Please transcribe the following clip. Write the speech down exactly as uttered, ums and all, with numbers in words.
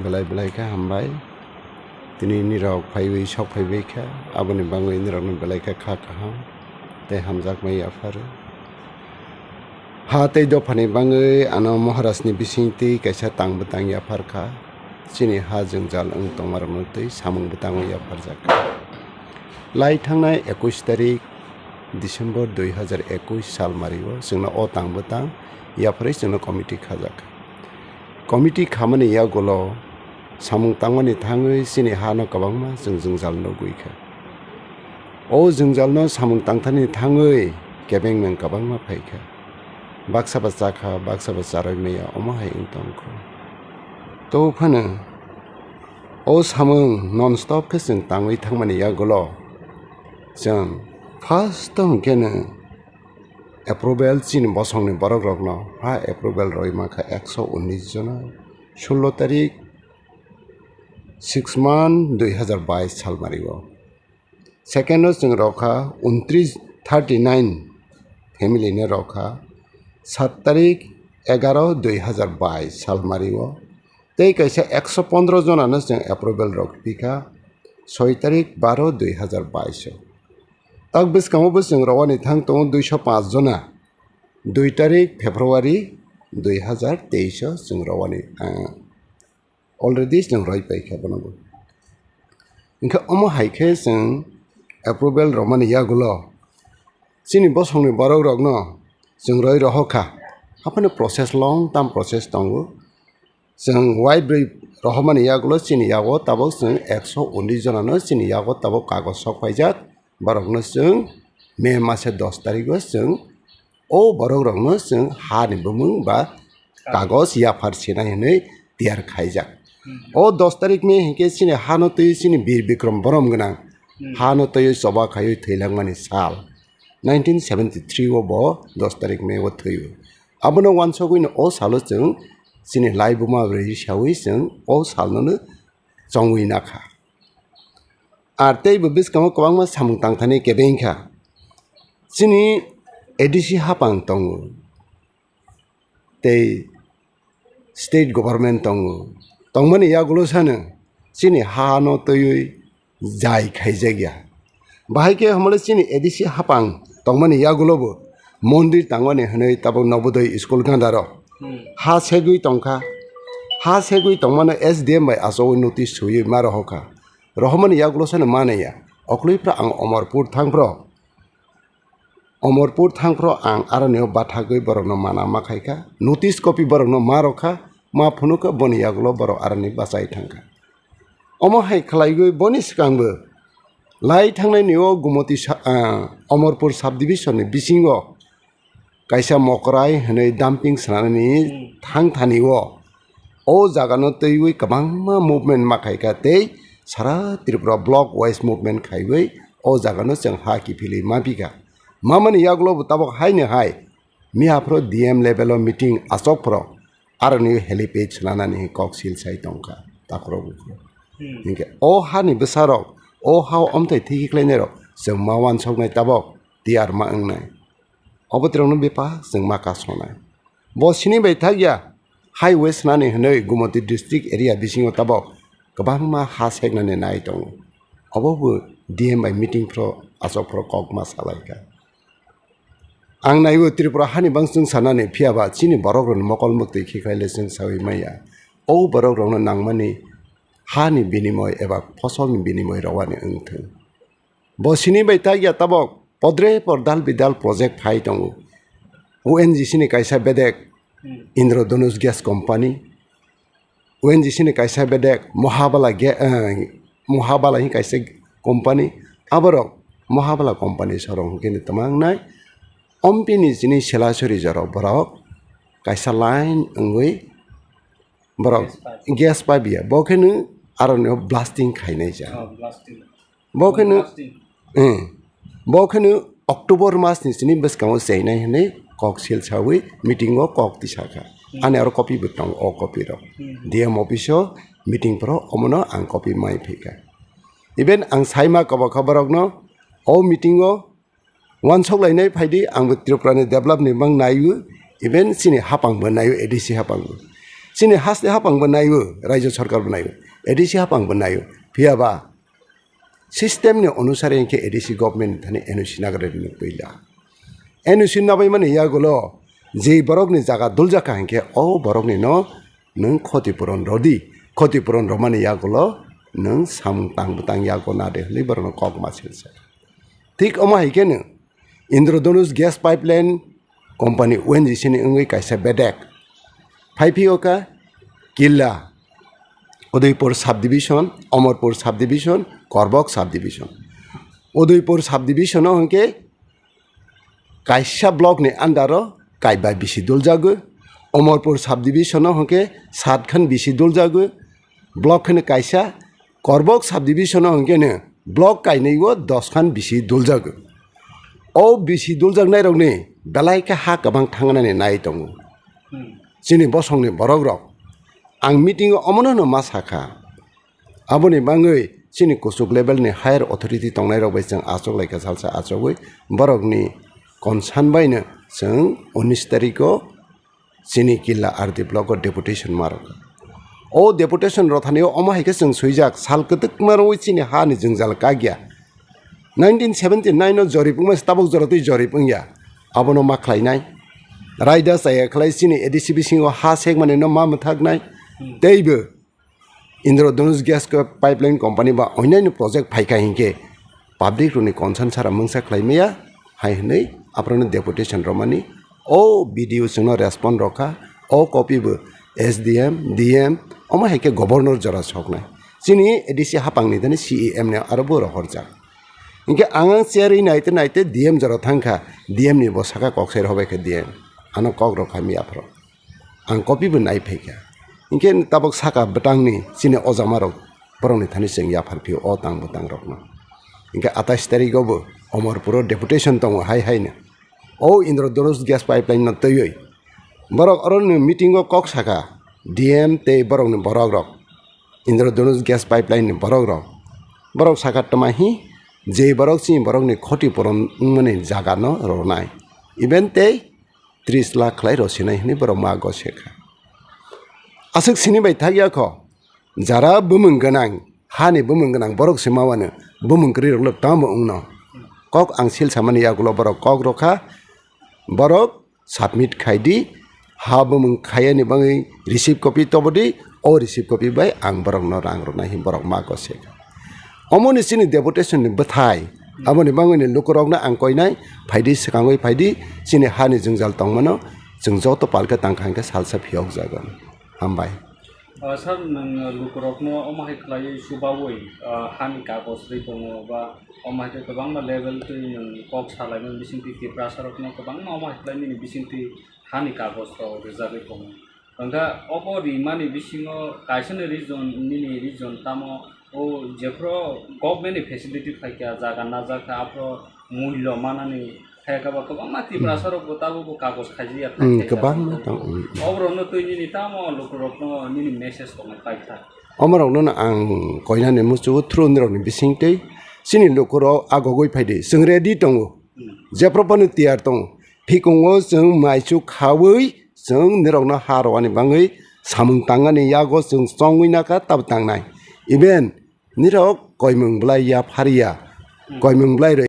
Belai belai khe hambai. Tini nirok phaiwi sok phaibai kha, aboni bagwi nirokno belai khe kha kaham tei hamjakmai yapharo. Ha tei dophani bagwi ano Maharajni bisingtwi kaisa tang bwtang yaphar kha. Chini ha jwngjal wng tongmarokno twi samung bwtangwi yapharjak kha. Lai thangnai ekush tarik December dui hazar ekush salmario chwngno o tang bwtang yapharwi chwngno committee khajak kha. Committee khamani yagulo samung tangmani thangwi chini hano kwbangma chwng jwngjal nugwi kha. O jwngjalno samung tangthani thangwi kebengmeng kwbangma phai kha. Baksa ba cha kha, baksa ba charwi maya, omo hai wng tong kho. To phano o samung non stop khe chwng tangwi thangmani yagulo chwng first o hwnkhe no approval chini bosongni borokrokno ha approval rwi mankha ekso unis jona, sullo tarik six month dui hazar bais salmario. Second o chwng rokha untris, thirty nine family no rokha sat tarik egaro dui hazar bais salmario. Tei kaisa ekso pondro jonano chwng approval rok pikha soi tarik baro dui hazar bais o. Tak bwskango bo chwng rowani thang tongo duiso panch jona, dui tarik February dui hazar teis o chwng rowani, ah, already chwng roi pai kha bono bo. Hwnkhe omo hai khe chwng approval romani yagulo chini bosongni borok rokno chwng roi rohor kha. Haphano process, long term process tongo. Chwng wai brwi rohormani yagulo chini yago tabok chwng ekso unis jonano chini yago tabok kagoj sok paijak. Borokno chwng May mase dos tarigo chwng o borokrokno chwng hani bumung ba kagoj yaphar sinai hwnwi tiyar khaijak. O dos tarik May hinkhe chini hano twi chini Bir Bikrom borom gwnang hano twiwi choba khaiwi thwilangmani sal. Nineteen seventy three o bo dos tarik May o thwio. Abono uansukgwino o salo chwng chini laibuma rwi saui chwng o salnono chongwi nakha. Ar tei bo bwskango kwbangma samung tangthani kebeng kha. Chini A D C hapang tongo, tei state government tongo. Tongmani yagulo sano chini hano twiwi jai khaijakya. Bahai khe hwnmale chini A D C hapang tongmani yagulobo mondir tangmani hwnwi tabuk Nobodoy school gandaro ha segwi tongkha. Ha segwi tongmano S D M bai achugwi notice swiwi ma rohorkha. Rohormani yagulo sano manaya. Oklipra ang Omorpur thangphro. Omorpur thangphro ang aronio bathagwi borokno mana ma khaikha. Notice copy borokno ma rokha. Ma phunukha boni yagulo borok aroni bachai thangkha. Omo hai khlaiwi boni swkangbo lai thangnaini o Gumoti sa-, ah, Omorpur subdivision ni bisingo kaisa Mokrai hwnwi dumping swnamnani thangthani o, o jagano twiwi kwbangma movement ma khaikha tei sara Tripura block wise movement khaiwi o jagano chwng ha kiphilwi ma pikha. Mamani yagulo bo tabok haino hai miyaphro D M level o meeting achokphro aroni helipad swnanani kok sil sai tongkha takhro bukhro. Hinkhe o hani bwsarok, o hao omthai thiki khlainairok chwng ma uansuknai tabok tiyar ma wngnai. Obo tirokno bepar chwng ma kasonai. Bo sini bai thakya highway swnani hwnwi Gumoti district area bisingo tabok kwbangma ha seknani nai tongo. Obo bo D M bai meeting phro achokphro kok ma salaikha. Ang naiwi Tripura hani bang chwng sanani, phiyaba chini borokrokni mokol mwktwi khiklaile chwng saui maya. O borokrokno nangmani hani binimoy eba phosolni binimoy rowani wngthung. Bo sini bai tagya tabok podre por dal bidal project phai tongo. O N G C ni kaisa bedek Indradhanush Gas Company, O N G C ni kaisa bedek Mohabala ge-, eh, Mohabala hin kaisa company, aborok Mohabala company sorong hwnkhe ni twmang nai. Ompini chini Selasuri jorok borok kaisa line wngwi borok gas pipe ya, bo khe no aroni o blasting khainai ja. Bo khe no, eh, bo khe no October mas ni sini bwskango chainai hwnwi kok sil saui meeting o kok tisa kha. Ani aro copy bo tongo, o copy rok. D M office o meeting phro omono ang copy mai phi kha. Even ang sai ma kobo kha borok no o meeting o uansuk lainai phai di, ang bo Tripura ni develop ni bang nai o, even chini hapang bo nai o, A D C hapang bo. Chini haste hapang bo naio, Rajya Sarkar bo naio, A D C hapang bo naio. Phiya ba system ni onusare hinkhe A D C government thani N O C nagra rwni puila. N O C nabai mani yagulo je borok ni jaga duljak kha hinkhe o borok ni no nwng khoti puron rodi, khoti puron romani yagulo nwng samung tang bwtang yago nade hwnwi borok no kok ma silsa. Thik omo hai khe no Indradhanush gas pipeline company O N G C ni wngwi kaisa bedek phai phio kha Killa, Udaipur subdivision, Amarpur subdivision, Korbok subdivision. Udaipur subdivision o hwnkhe kaisa block ni under o kaiba bisi duljago. Amarpur subdivision o hwnkhe satkhan bisi duljago. Block kheno kaisa, Korbok subdivision o hwnkhe no block kainwi o doskhan bisi duljago. O bisi duljaknai rokni belai khe ha kwbang thangnani nai tongo. Hmm. Chini bosongni borok rok. Ang meeting o omono no ma sakha. Aboni bangwi chini kuchuk level ni higher authority tongnai rok bai chwng achuk lai kha salsa achugwi borokni concern bai no chwng unis tarikh o chini Killa R D block o deputation ma rwkha. O deputation rwthani o omo hai khe chwng swijak sal kwtwkma rwui chini ha ni jwngjal kakya. Nineteen seventy nine o jorip wngma se tabuk jora twi jorip wngya. Abono ma khlainai. Raida chaya khlai chini A D C bisingo ha sekmani no ma mwthaknai. Teibo Indradhanush gas co-, pipeline company ba onyaino project phaikha hinkhe public rokni concern sara mungsa khlai maya hai hwnwi aphrono deputation romani o B D O chwngno respond rokha, o copy bo S D M, D M, omo hai khe governor jora soknai. Chini A D C hapangni thani C E M ni aro bo rohorjak. Hinkhe ang ang chair wi naite naite D M jora thangkha, D M ni bo saka kok sai rohor bai kha D M. Ano kok rok kha mi aphro. Ang copy bo nai phaikha. Hinkhe tabuk saka bwtangni chini ojama rok borokni thani chwng yaphar phio o tang bwtang rokno. Hinkhe atais tarikh o bo Omorpuro deputation tongo hai haino. O Indradhanush gas pipeline no twiwi. Borok oro ni meeting o kok saka D M tei borokni borok rok. Indradhanush gas pipeline ni borok rok. Borok saka tama hi je borok chini borokni khoti puron wngmani jaga no ronai. Even tei tris lakh khlai rw sinai hwnwi borok mago se kha. Aswk sini bai thak ya kho, jara bumung gwnang, hani bumung gwnang borok se ma wano, bumung kwrwi rok le tamo wngno. Kok ang sil samani yagulo borok kok rw kha, borok submit khai di, ha bumung khayani bagwi receipt copy tobo di, o receipt copy bai ang borokno rang rwnai hwnwi borok mago se kha. Omoni chini deputation ni bwthai, aboni bangwini lukurokno ang koinai, phaidi swkangwi phaidi, chini hani jwngjal tongmano chwng joto palke tangkha hwnkhe salsa phiyokjago. Hambai. Ah, sir, nwng lukurokno omo hai khlaiwi chubaui, ah, hani kagoj rwi tongo ba omo hai khe kwbangma level twi nwng kok salaimani bisingtwi Tiprasarokno kwbangma omo hai khlai nini bisingtwi hani kagoj rok rijagwi tongo. Hwnkhe obo rimani bisingo kaisani region, nini region tamo o jephru government ni facility phaikha, jaga najak kha, aphro mullo manani phaikha ba kwbangma Tiprasa rok bo tabuk bo kagoj khaijakya Hmm, khai khaijak kwbangma tong. Tong, hmm. Oborokno twi nini tamo lukurokno nini message tongo paikha. Omorokno no ang koinani muchungo through nirokni bisingtwi chini lukurok agogwi phaidi, chwng ready tongo, Hmm. jephru phano tiyar tongo. Phikungo chwng maichu khaui chwng nirokno ha rwani bangwi samung tangani yago chwng chongwi nakha tab tangnai. Even nirok koimung bwlai ya phariya, Hmm. koimung bwlai rwi